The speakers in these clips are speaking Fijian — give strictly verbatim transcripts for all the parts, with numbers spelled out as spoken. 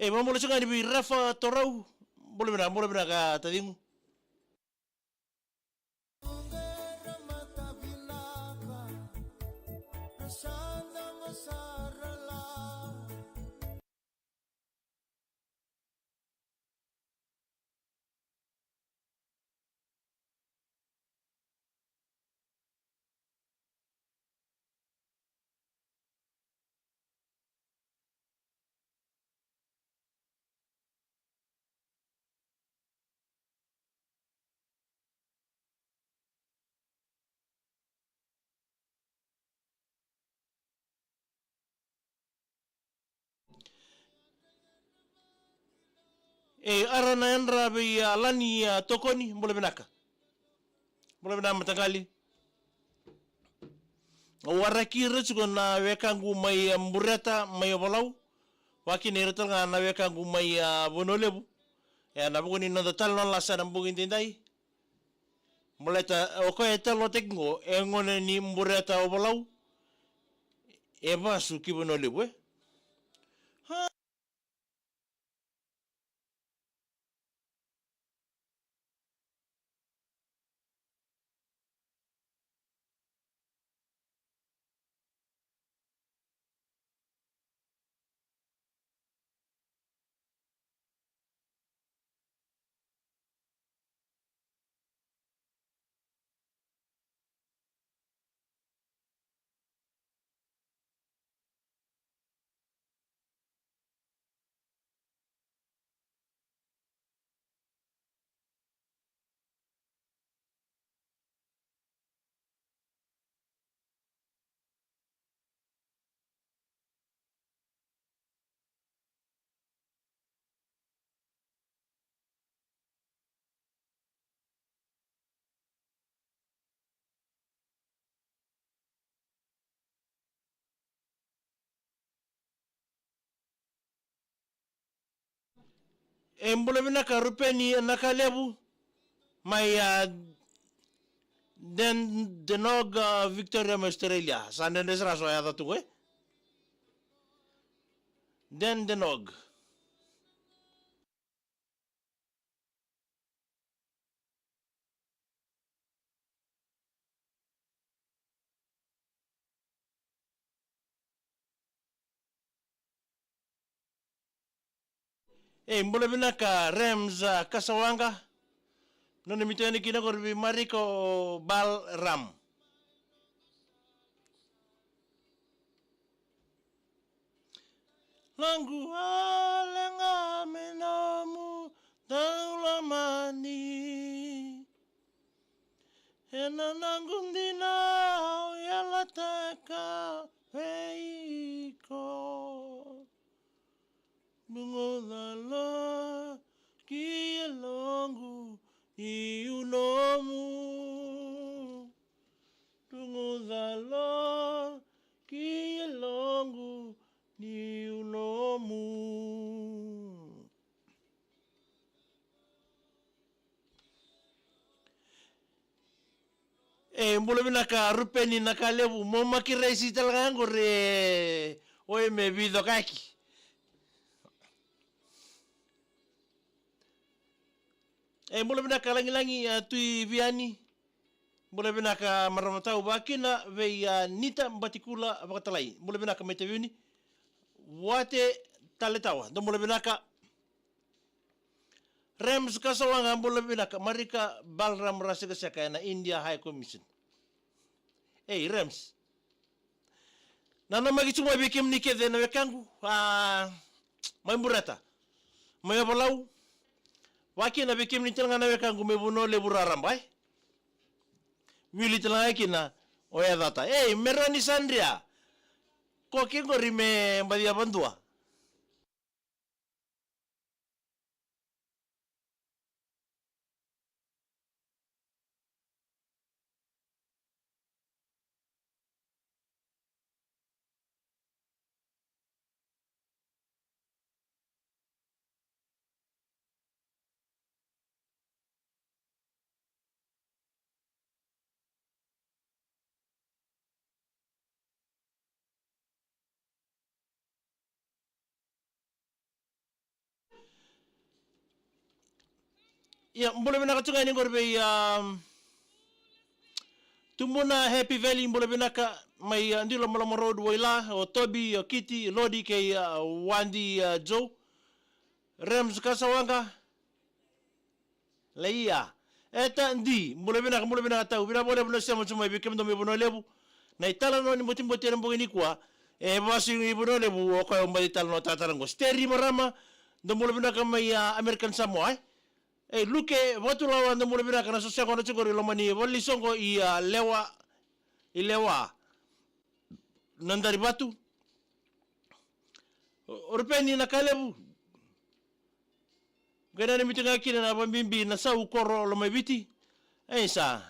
E, vakabula tiko ga yani vei Rafa Torau. Bula vinaka, bula vinaka taciqu. E, ara na yadra vei a Lani a Tokoni, bula vinaka. Bula vinaka mataqali. Au waraki ira tiko na wekaqu mai a Bureta mai Ovalau. Vakakina ira tale ga na wekaqu mai a Vanua Levu. E na vuku ni noda tale nona lasa na bogi daidai. Baleta o koya e talanoataki qo e gone ni Bureta Ovalau. E vasu ki Vanua Levu, e. E bula vinaka Rupeni Nakalevu mai a Dandenong, a, Victoria mai Australia. Sa dredre sara so yaca tu qo, e? Dandenong. E bula vinaka Rems, a, Kasawaqa. Nona mito yani kina qori vei Marika o Balram. Noqu wale ga me nomu daulomani. Ena noqu dina au yalataka vei iko. Duguca lo ki yaloqu niu nomu. Duguca lo ki yaloqu niu nomu. E bula vinaka Rupeni Nakalevu, mo maki raisi tale ga qori, e, oi me vicokaki. E bula vinaka Lagilagi, a, Tui Viani. Bula vinaka marama tau, vakakina vei a Nita Batikula Vakatalai. Bula vinaka mai Taveuni. Wate Taletawa, dou bula vinaka. Rems Kasawaqa, bula vinaka. Marika Balram ra sekaseka ena India High Commission. Ei Rems, nanamaki tu mai vei kemuni kece na wekaqu, a, mai Bureta, mai Ovalau. Vakakina vei kemuni tale ga na wekaqu mai Vanua Levu raraba, e. Wili tale ga kina o Yacata. Ei Meroni Sandria, ko ke qori me baci yavadua. Ia, bula vinaka tu ga yani qori vei, um, Tubuna Happy Valley, bula vinaka mai, uh, Dui Lomaloma Road, Waila, o Tobi, o Kiti, Lodi kei, uh, Wadi, uh, Joe. Rems Kasawaqa. Leia. Eta Di, bula vinaka, bula vinaka tau. Vinaka vakalevu na sema tu mai vei kemudou mai Vanua Levu. Na italanoa ni botiboti ena bogi nikua. E vasu i Vanua Levu, o koya o bati italanoa talatala qo. Steri Marama, dou bula vinaka mai, a, American Samoa, e? E, Luke Vatulawa, dou bula vinaka na soso yaqona tiko qori loma ni valenisoqo i, a, Lewa, i Lewa. Na Darivatu. O, o Rupeni Nakalevu. Qai nanumi tu ga kina na vabibi na sau koro Lomaiviti. E sa.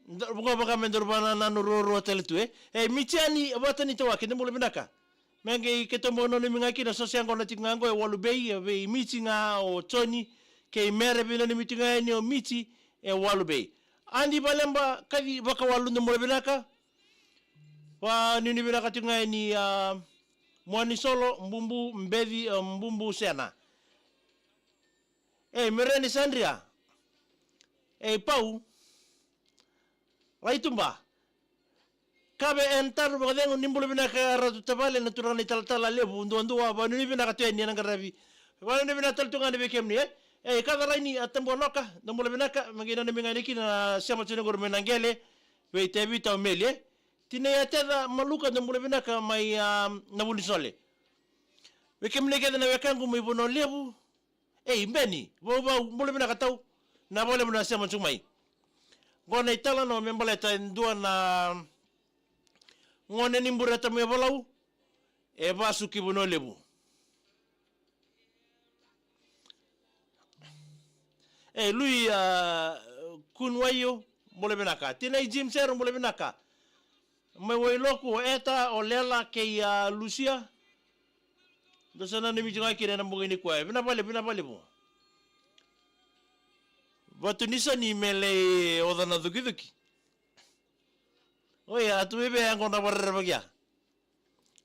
Da, vuqa vaka me daru vanananu ruarua tale tu, e. E, Mijiani Vatanitawake, dou bula vinaka. Me qai keitou bau nanumi ga kina soso yaqona tiko ga qo e Walu Bay, e vei Miji ga o Joni, kei Mere veinanumi tiko ga yani o Miji e Walu Bay. Adi Valeba, Kaci Vakawalu, dou bula vinaka. Vanuinui vinaka tiko ga yani, a, Muanisolo, Bubu, Beci, a, Bubu Sena. E, Mereni Sandria. E, Pau. Laituba. Kave en Taru Vakacegu, ni bula vinaka Ratu Tavale, na turaga ni talatala levu, duadua, vanuinui vinaka tu yani ena qaravi. Vanuinui vinaka tale tu ga yani vei kemuni, e. E, Kaca Raini, a, Tabuanoka, dou bula vinaka, me qai nanumi ga yani kina na sema tu yani qori mai Naqele, vei Tevita o Meli, e. Tinai Ateca Maluka, dou bula vinaka mai, a, Navunisole. Vei kemuni kece na wekaqu mai Vanua Levu. Ei, Beni Vauvau, bula vinaka tau. Vinaka vakalevu na sema tu mai. Qo na italanoa me baleta e dua na gone ni bureta mai Ovalau. E vasu ki Vanua Levu. E, Lui, a, Kunwaio, bula vinaka. Tinai Jim Sero, bula vinaka. Mai Wailoku, o Eta, o Lela, kei, a, Lusia. Dou sa nanumi tu ga kina ena bogi nikua. Vinaka vakalevu, vinaka vakalevu. Vatunisoni me lai oca na cukicuki. Oi, a tu veve yaqo na varerevaki ya.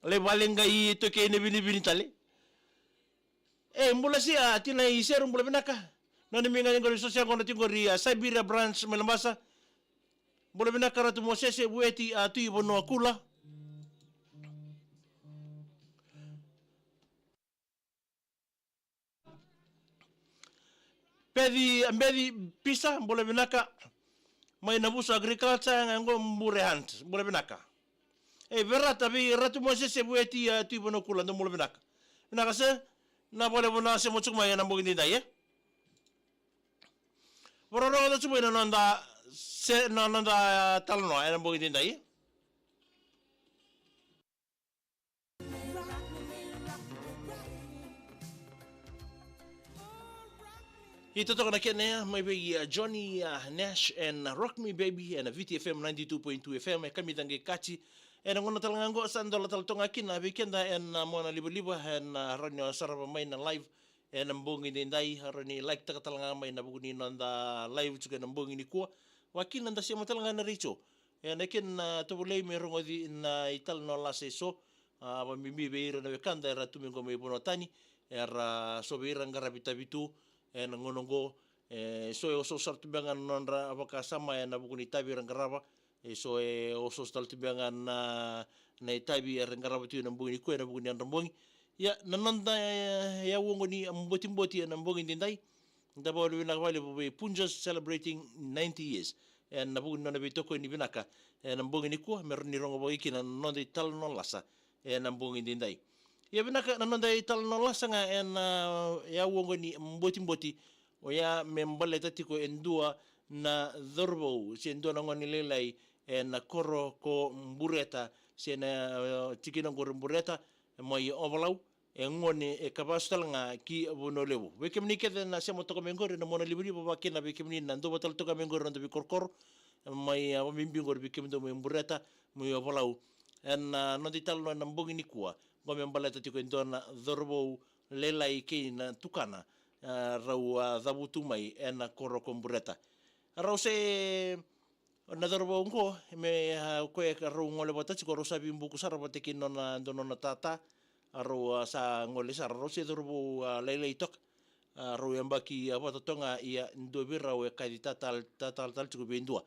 Lai vale qai toki ina vinivini tale. E, bula si, a, Tinai Seru, bula vinaka. Nanumi ga ni qori soso yaqona tiko qori, a, Siberia Branch mai Labasa. Bula vinaka Ratu Mosese Vueti, a, Tui Vanua Kula. Peci, a, Beci Pisa, bula vinaka. Mai Navusu Agriculture, ga qo Bure Hunt, bula vinaka. E, Verata vei Ratu Mosese Vueti, a, Tui Vanua Kula, dou bula vinaka. Vinaka se, vinaka vakalevu na sema tiko mai ena bogi daidai, e. Vakarorogo tiko mai na noda, se, na noda, a, talanoa ena bogi daidai, e. Ia totoka na kena ya mai vei, a, Johnny, a, Nash and Rock Me Baby ena Viti F M ninety-two point two F M, e kamica qai kati. Ena gauna tale ga qo sa dola tale toka ga kina vei keda ena, a, mona livaliva, ena, a, rawa ni o sarava mai na live ena bogi daidai, rawa ni like taka tale ga mai na vuku ni noda live tiko ena bogi nikua. Vakakina da sema tale ga na retio. Ena kena, a, tovolei me rogoci na italanoa lasa eso, a, vabibi vei ira na wekada era tu mai qo mai vanua tani, era so vei ira qaravi tavi tu ena gauna qo, e, so e osooso sara tu beka ga na nodra vakasama ena vuku ni tavi era qarava, e so e osooso tale tu beka ga na, na itavi era qarava tu ena bogi nikua ena vuku ni yadra bogi. Ia, na noda, e, yau oqo ni botiboti ena bogi daidai. Da vakavinavinaka vakalevu vei Punjas celebrating ninety years. Ena vuku ni nona veitokoni vinaka ena bogi nikua, me rawa ni rogo vakaikina na noda italanoa lasa ena bogi daidai. Ia vinaka na noda italanoa lasa ga ena, a, yau oqo ni botiboti, oya me baleta tiko e dua na cauravou se dua na gone lailai ena koro ko Bureta, se na, a, tikina qori Bureta, mai Ovalau, e gone e ka vasu tale ga ki Vanua Levu. Vei kemuni kece na sema toka mai qori ena mona livaliva, vakakina vei kemuni na dau vata tale toka mai qori na noda veikorokoro, mai, a, vabibi qori vei kemudou mai Bureta, mai Ovalau. Ena, a, noda italanoa ena bogi nikua, qo me baleta tiko e dua na cauravou lailai kei na tukana, a, rau, a, cavutu mai ena koro ko Bureta. Rau se na cauravou oqo, me, a, koya ka rau gole vata tiko, rau sa veibuku sara vata kei nona, dua nona tata, a, rau, a, sa gole sara, rau se cauravou, a, lailai toka. A, rau yabaki, a, vata toga, ia dua vei rau e kaci tatal-, talatala tiko vei dua.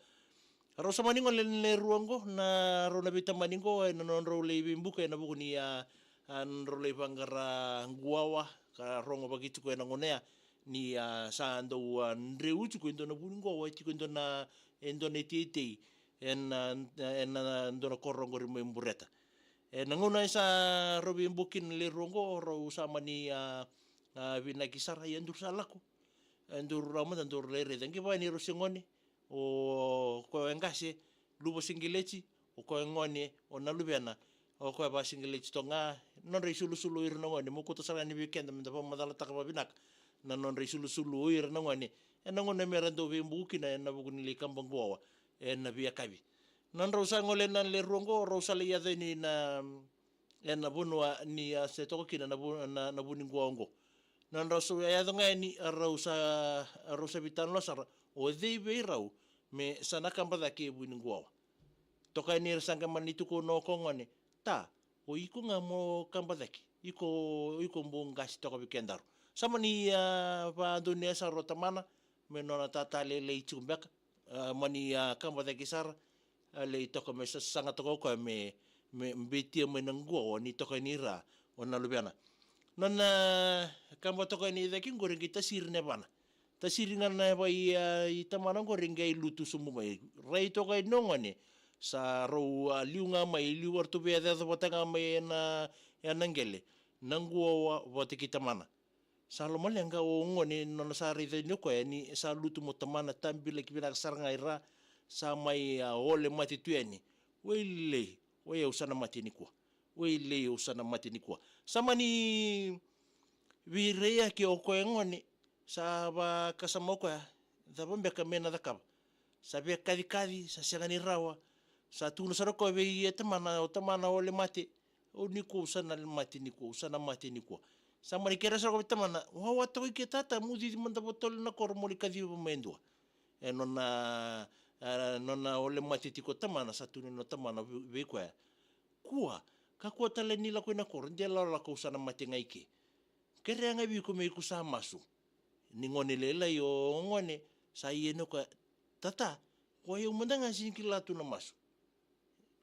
Rau sa mani gole na lewe rua oqo, na rau na veitamani oqo, ena nodrau lai veibuka ena vuku ni, a, a, nodrau lai vaqara quwawa ka rogovaki tiko ena gauna ya, ni, a, sa dau, a, dreu tiko e dua na vu ni quwawa, e tiko e dua na, e dua na iteitei ena, ena dua na koro oqori mai Bureta. Ena gauna e sa rau veibuka kina na lewe rua oqo, rau sa mani, a, a, vinaki sara, ia duru sa lako. E duru rawa mada, duru lai raica. Qai vaka ni rau se gone, o koya e qase, luva siqeleti, o koya e gone, o na luvena, o koya vakasiqeleti toga. Nodra isulusulu o ira na gone, mo kauta sara yani vei keda meda vakamacalataka vakavinaka na nodra isulusulu o ira na gone ena gauna me ra dau veibuka kina ena vuku ni lai kaba quwawa ena veiyakavi. Nodrau sa gole na lewe rua oqo, rau sa lai yaco yani na, ena vanua ni a se toka kina na vu-, na, na vu ni quwawa oqo. Nodrau sa yaco ga yani, a rau sa, a rau sa veitalanoa sara, o cei vei rau me sa na kaba cake e vu ni quwawa. Toka yani ira sa qai mani tukuna o koya gone, ta, o iko ga mo kaba cake, iko, iko bau qase toka vei kedaru. Sa mani, a, vakadonuya sara o tamana, me nona tata lailai tiko beka, a, mani, a, kaba cake sara, a, lai toka me sasaga toka o koya me, me betia mai na quwawa ni toka ni ra o na luvena. Nona kaba toka ni cake qori qai tasiri na yavana. Tasiri ga na yava i, a, i tamana qori qai lutu sobu mai. Rai toka ni o gone, sa rau, a, liu ga mai, liu varatou veiyacayaca vata ga mai ena, ena qele. Na quwawa vata kei tamana. Sa lomaleqa o gone nona sa raica ni o koya ni sa lutu mai o tamana, tabilaki vinaka sara ga i ra, sa mai, a, ole mate tu yani. Wailei, o yau sa na mate nikua. Wailei, au sa na mate nikua. Sa mani veiraiyaki o koya gone, sa vakasama o koya, cava beka me na cakava. Sa veikacikaci, sa sega ni rawa. Sa tukuna sara o koya vei tamana, o tamana ole mate. O nikua au sa na mate nikua, au sa na mate nikua. Sa mani kerea sara o koya vei tamana, wawa toka i ke tata, mo cici mada vakatotolo na koro mo ni kaciva mai e dua. E nona, e nona ole mate tiko o tamana, sa tukuna o tamana vei, vei koya. Kua, kakua tale ni lako i na koro, de lakolako au sa na mate ga i ke. Kerea ga vei iko me iko sa masu. Ni gone lailai o gone, sa ia ni o koya, tata, o yau mada ga sini kila tu na masu.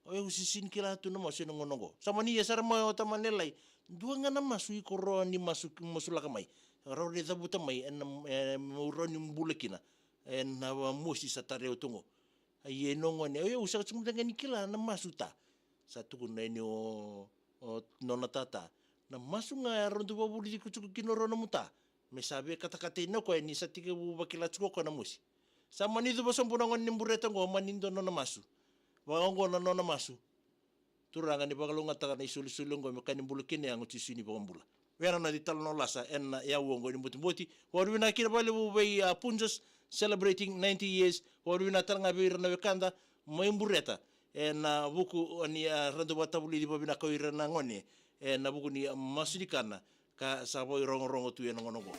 O yau si-, sini kila tu na masu ena gauna oqo. Sa mani ia sara mai o tamana lailai, dua ga na masu iko rawa ni masu, masulaka mai. Rawa ni cavuta mai, ena, e, mo rawa ni bula kina. Ena, a, mosi sa tara tu oqo. A ia e na gone, o yau sega tiko mada ga ni kila na masu ta. Sa tukuna yani o, o nona tata. Na masu ga e rawa ni dau vakavulici iko tiko kina o rau na nomu ta. Me sa veikatakata yani o koya ni sa tekivu vakila tiko o koya na mosi. Sa mani cuva sobu na gone ni Bureta oqo, mani dua nona masu. Vaka oqo na nona masu. Turaga ni vakalougatataka na isolisoli oqo me ka ni bula kina yago Jisu ni vakabula. Vei na noda italanoa lasa ena yakavi oqo ni botiboti. Vakavinavinaka kina vakalevu vei, a, Punjas celebrating ninety years. Vakavinavinaka tale ga vei ira na wekada mai Bureta ena vuku ni, a, ra dau vakatavulici vakavinaka o ira na gone ena vuku ni, a, masu ni kana ka sa vairogorogo tu ena gauna oqo.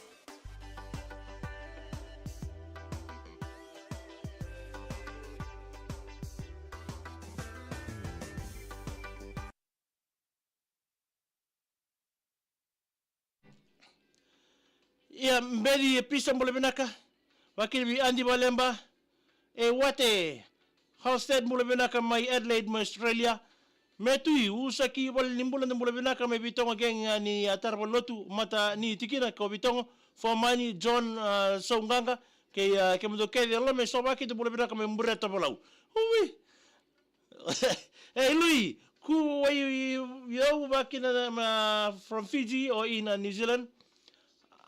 Ia, Beci e Pisa, bula vinaka. Vakina vei Adi Valeba e Wate Halstead, bula vinaka mai Adelaide, mai Australia. Metui Usaki, vale ni bula, da bula vinaka mai Vitogo, geng ni a tara vale lotu, mata ni tikina ko Vitogo. Fomani John, a, Saugaga, kei, a, kemudou kece, Lome Sovaki, da bula vinaka mai Bureta Valau. Ui. Ei, Lui, ku wai yau vakina, ma, from Fiji or in, uh, New Zealand.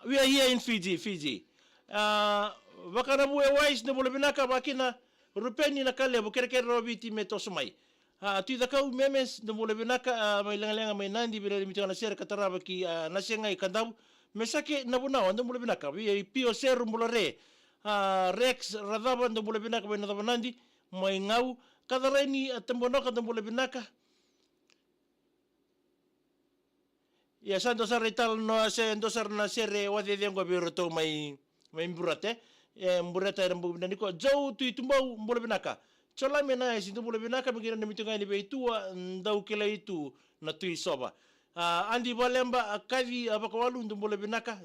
We are here in Fiji, Fiji. Uh, Vakanavu e Wise, da bula vinaka vakina Rupeni na Kalevu, kerekere Roviti me toso mai. Uh, Tui Cakau Memes, da bula vinaka, uh, mai Legalega, mai Nadi, vei na mitaka na sere ka tarava ki, uh, na segai ka davu. Me sake na vunawa, da bula vinaka. Vei Pio Seru, bula re. Uh, Rex Racava, da bula vinaka, mai na cava Nadi. Mai Gau, Kacareni, a, Tabuanoka, da bula vinaka. Ia, sa dua sara italanoa, se dua sara na sere o cecegu vei iratou mai, mai Bureta, e. E Bureta ena bogi vinaka nikua. Joe Tui Tubau, bula vinaka. Jolame Nayasi, da bula vinaka, me kina na mitugani vei Tua, dau kilai tu na Tui Sova. A, Adi Valeba, a, Kaci, a, Vakawalu, da bula vinaka.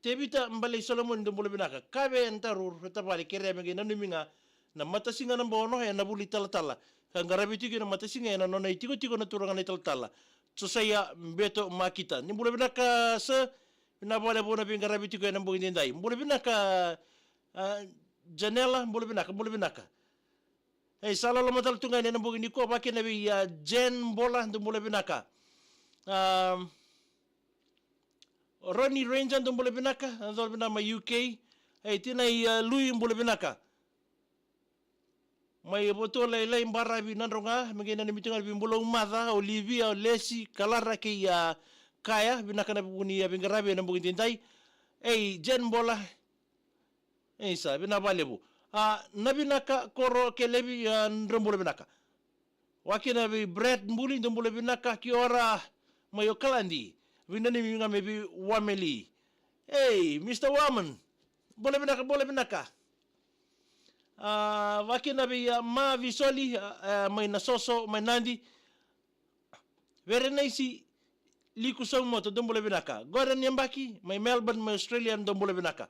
Tevita Balei Solomoni, dou bula vinaka. Kave Daru, reta vale, kerea me qai nanumi ga na matasiga na bono ena vuli talatala. Ka qaravi tiko na matasiga ena nona itikotiko na turaga na italatala. Josaia Beto Makita. Ni bula vinaka, sir. Vinaka vakalevu na veiqaravi tiko ena bogi daidai. Bula vinaka, ah, Janela, bula vinaka, bula vinaka. Ei, sa loloma tale tu ga yani ena bogi nikua, vakakina vei, ah, Jen Bola, dou bula vinaka. Ah, Ronnie Ranger, dou bula vinaka, dou bula vinaka mai U K. Ei, tinai, ah, Lui, bula vinaka. Mai Votua Lailai, Baravi, Nadroga, me qai nanumi tu ga vei Bulou Maca, Olivia, Lesi, Kalara kei, ah, Kaya, vinaka na vuni, ah, veiqaravi ena bogi daidai. Ei, Jen Bola, Isa, vinaka vakalevu. Ah, na vinaka Koro Kelevi, ah, dou bula vinaka. Vakakina vei Brad Buli, dou bula vinaka, kia ora mai Okaladi. Vinanumi ga mai vei Wameli. Ei, Mister Waman. Bula vinaka, bula vinaka. Ah, vakakina vei, ah, Ma Visoli, ah, ah, mai Nasoso, mai Nadi. Verenaisi Liku Saumoto, dou bula vinaka. Gordon Yabaki, mai Melbourne, mai Australia, dou bula vinaka.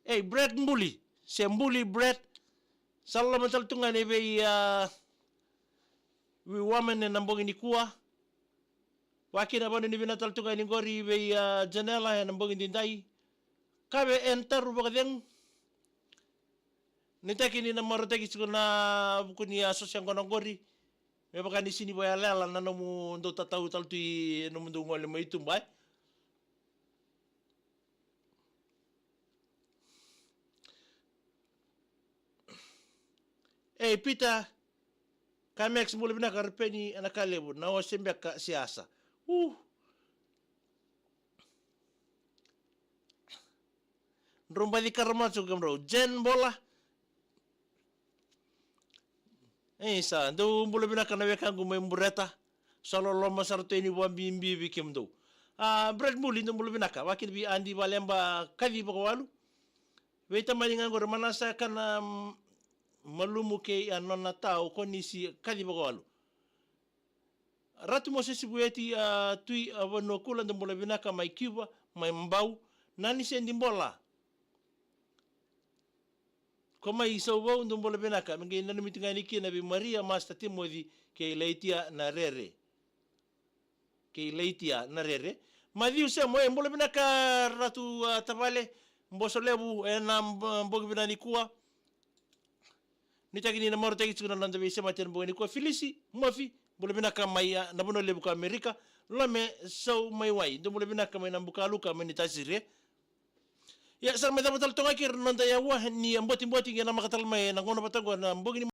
Ei, Brad Buli, se Buli Brad. Sa loloma tale tu ga yani vei, ah, vei Waman ena bogi nikua. Vakakina vakanuinui vinaka tale tu ga yani qori vei, ah, Janela ena bogi daidai. Kave Daru vakacegu. Nuitaki ni na marautaki tiko na vuku ni, ah, soso yaqona qori. Me vaka ni sega ni vakayalayala na nomudou tatau tale tu i nomudou gole mai tuba, e. Ei, Peter Kamex, bula vinaka. Repeni ena ka levu, na ose beka se asa. Uh. Drau baci karama tiko kemudrau. Jen Bola. Ei, sa dou bula vinaka na wekaqu mai Bureta. Sa loloma sara tu yani vakabibi vei kemudou. Ah, Brad Buli, dou bula vinaka. Vakakina vei Adi Valeba Kaci Vakawalu. Vei tamani ga qori Manasa Kana, mm, Malumu kei a nona tau Konisi Kaci Vakawalu. Ratu Mosese Vueti, ah, Tui, ah, Vanuakula, dou bula vinaka mai Cuba, mai Bau. Nani Sedi Bola. Ko mai Sauvau, dou bula vinaka. Me qai nanumi tu ga yani kina vei Maria, Master Timothy, kei Laitia Narere. Kei Laitia Narere. Maciu Semo, e, bula vinaka Ratu, ah, Tavale. Boso levu ena, ah, bogi vinaka nikua. Nuitaki ni na marautaki tiko na noda veisemati ena bogi nikua. Filisi Mofi, bula vinaka mai, ah, na vanua levu ko Amerika. Lome Sau mai Wai, dou bula vinaka mai na bukaluka mai ni tasiri. Ia, sa mai cava tale toka kei ira na noda yaua ni botiboti qai namaka tale mai na gauna vata oqo na bogi ni